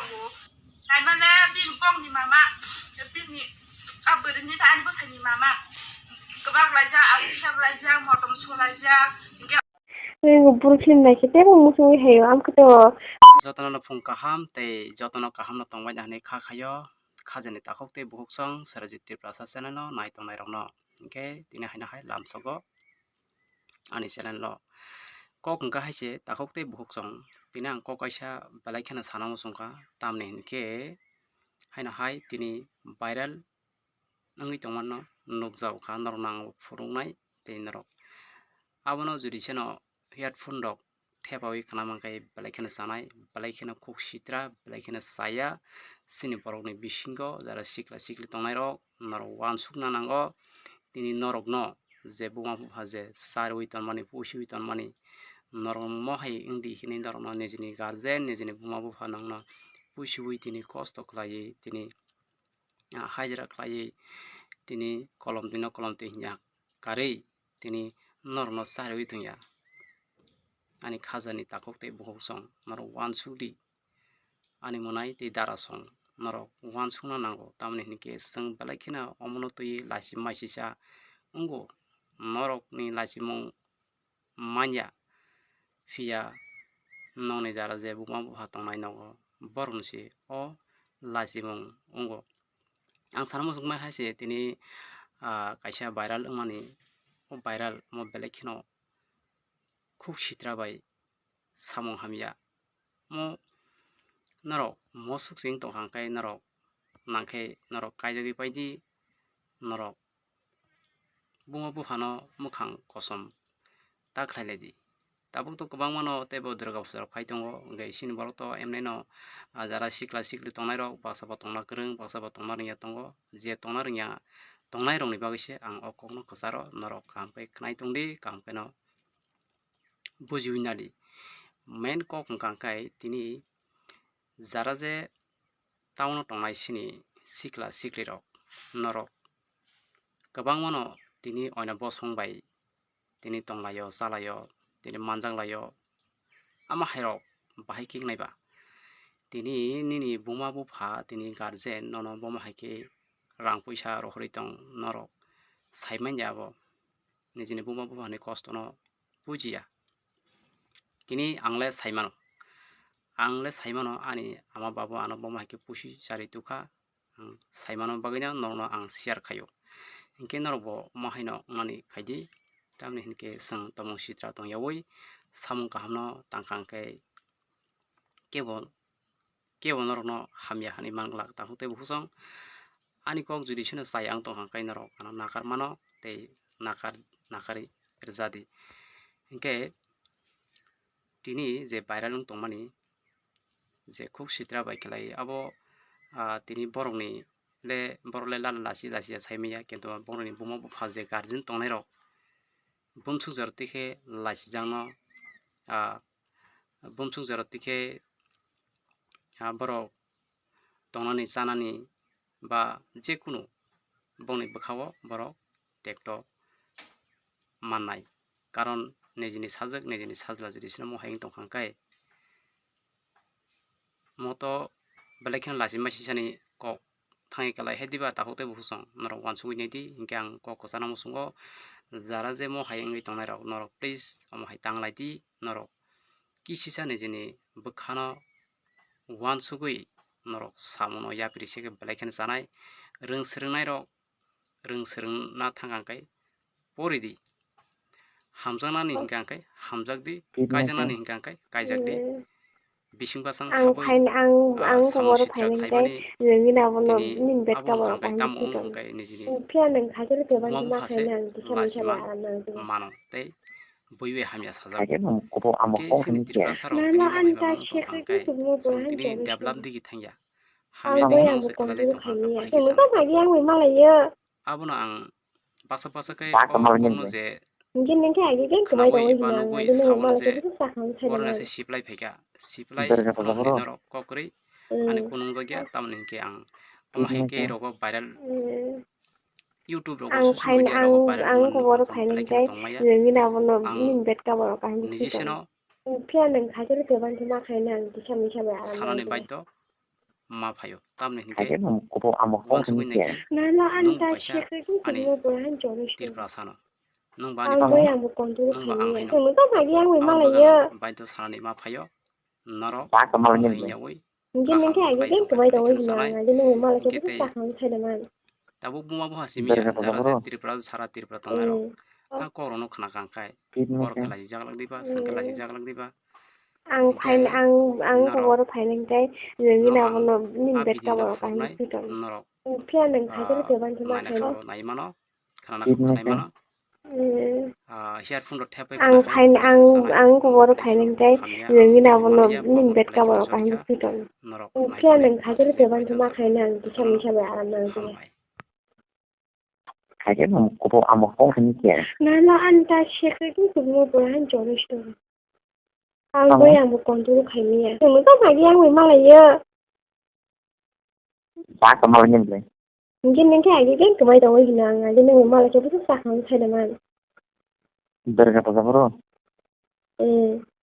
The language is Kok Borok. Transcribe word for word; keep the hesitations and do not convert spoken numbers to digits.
Naimane bini bongni mama, bini a bwrwini ba ani bwsaini mama. Kwbak laijak, ang sep laijak, motom so laijak. Nini bwrwi film naikhe teibo muchungwi haio, amkhe teibo. Jotono no phung kaham tei jotono kaham no tongbai na hinwi kha khaio. Khajani takhuk tei bukhuk song Serajit Tiprasa channel no nai tongnai rokno. Hinkhe tini haino hai lamsogo ani channel o kok wngkha hai se takhuk tei bukhuk song. Tini ang kok kaisa belai kheno sana muchungkha, tamni hinkhe haino hai tini viral wngwi tongmano nukjago kha, norok nango phunuknai tei norok abono jodi seno headphone rok thepawi khna mankhe belai kheno chanai, belai kheno khuk sitra, belai kheno chaya. Chini borokni bisingo jara sikla sikli tongnairok norok uansukna nango. Tini norokno je buma bupha je charwi tonmani, pusiwi tonmani, norok mohai wngdi hinwi norokno nijini guardian, nijini buma bupha nokno pusiwi tini kosto khlaiwi tini, ah, hajra khlaiwi tini kolom twi no kolom twi hinya karwi tini norokno charwi tongya. Ani khajani takhuk tei bukhuk song norok uansukdi. Ani mwnai tei dara song norok uansukna nango, tamoni hinkhe chwng belai kheno omono twi lachima sisa wngo. Norokni lachimung manya, phiya nokni jara je buma bupha tongnai nogo, borokni se o lachimung wngo. Ang sana muchungma hai se tini, ah, kaisa viral wngmani, o viral omo belai kheno khuk sitra bai samung hamya. Mo norok mosuk se wng tongkha, hwnkhe norok nangkhe norok kaijagwi paidi, norok buma buphano mwkhang kosom ta khlai lai di. Tabuk to kwbangma no teibo durga puja rok phai tongo, hwnkhe chini borok to emne no, ah, jara sikla sikli tongnai rok baksa bo tongna kwrwng, baksa bo tongna rwngya tongo. Je tongna rwngya tongnai rokni bagwi se ang o kokno kwcharo norok kaham khe khnai tongdi, kaham khe no bujiwi nadi. Main kok wngkha khe tini jara je town o tongnai chini sikla sikli rok norok kwbangma no tini oina bosong bai tini tonglaio, chalaio, tini manjaklaio. Ama hairok bahai khe wngnai ba? Tini nini buma bupha, tini guardian nono bomo hai khe rang puisa rohorwi tong, norok sai manya abo nijini buma buphani kostono bujiya. Tini ang le sai mano, ang le sai mano ani ama babu ano bomo hai khe pusi charwi tukha. Ang sai mano bagwino norokno ang share khaio. Hinkhe norokbo omo haino wngmani khaidi, tamni hinkhe chwng tomung sitra tongyawi samung kahamno tangkha hwnkhe kebo, kebo norokno hamya hinwi manglak takhuk tei bukhuk song. Ani kok jodi sino chaya wng tongkha hwnkhe norok ano nakar mano tei nakar, nakarwi rwjadi. Hinkhe tini je viral wng tongmani je khuk sitra bai khlai abo, ah, tini borokni le, borok le lala lasi lasi ya sai manya, kintu borokni buma bupha je guardian tongnai rok bumsuk jora tikhe lasijakno, ah, bumsuk jora tikhe, ah, borok tongnani chanani ba jekunu bongni bwkhao borok tekto mannai, karon nijini sajwk nijini sajla jodi sino mohai wng tongkha hwnkhe moto belai kheno lachima sisani kok thangwi kalai hai diba takhuk tei bukhuk song norok uansugwi naidi. Hinkhe ang kok kwchana muchungo jara je mohai wngwi tongnai rok norok please omo hai tanglai di, norok kisisa nijini bwkhano uansugwi norok samungo yapri se khe belai kheno chanai. Rwng swrwngnairok rwng swrwngna thang kha khe pori di. Hamjaknani hinkha khe hamjak di, kaijaknani hinkha khe kaijak di. Bising bwsang ang habwi, phain-, ang, ah, ang samung sitra phainai khe thaimani nini abono tini nini bed abo kaboro wngkha khe kahini tamo wng khe wngkha khe nijini phiya nwng khaikhe bebak buma ma bupha se khaina ang kisa lachima misa ba aram nang mano tei bui bai hamya sajak. Khe chini Tiprasa rok tini bo hamya mano tong kha khe chwng tini develop digi thangya. Hamya digi no se kwlai tong kha khe bahai khe chwng. Abono ang basa basa khe o kokno je khnaui ba nugwi saono je borok se siplai phaikha, siplai phano hinwi norok kok kwrwi ani kunung jakya, tamoni hinkhe ang omo hai khe rogo viral YouTube rogo social media rogo viral wngmani nukha, belai kheno tongmaya. Ang nijiseno phiya nwng khaikhe bebak ma khaina ang kisa misa bai aram sanani baidhyo. ma phaio. Tamni hinkhe kubo amo kok uansugwi hinkhe naikhe. Nalo ani nwng ta kaisa sekhe ani Tripura sano. Nwng bani ang bai ang bo control khaiya. Nwng ba ang haino. Nwng ta bagi ang bai malayo. Baidho sanani ma phaio. Norok ba kamal nwng ni yawi. Nge nge age gen kumai tongwi hino ang age nwng malayo. Kete. Tabuk buma bo hasi miya, jara je Tripura sara Tripura tongnai rok. A kok rokno khna kang khai. Hor khe lachi jak lak diba, seng khe lachi jak lak diba. Ang phain ang ang koboro phainai tei nwng abono nini bed kaboro kahini switon. Phiya nwng khaikhe khe ban thuma khaina. Nai mano, khna khe nai mano. Ang phain ang ang koboro phainai tei nwng abono nini bed kaboro kahini switon. Phiya nwng khaikhe khe ban thuma khaina ang kisa misa bai aram nang. Khaikhe nwng kubo amo kok hini khe. Nalo ani ta sekhe khe kubo bo han choristo. Ang bai ang bo control khaimaya. Nwng ta bagi ang bai malayo. Ba kamal nwng le. Nge nge age gen kumai tongwi hino ang age nwng malayo khe busu sakha khaina man. Berga ta jaboro. Eh.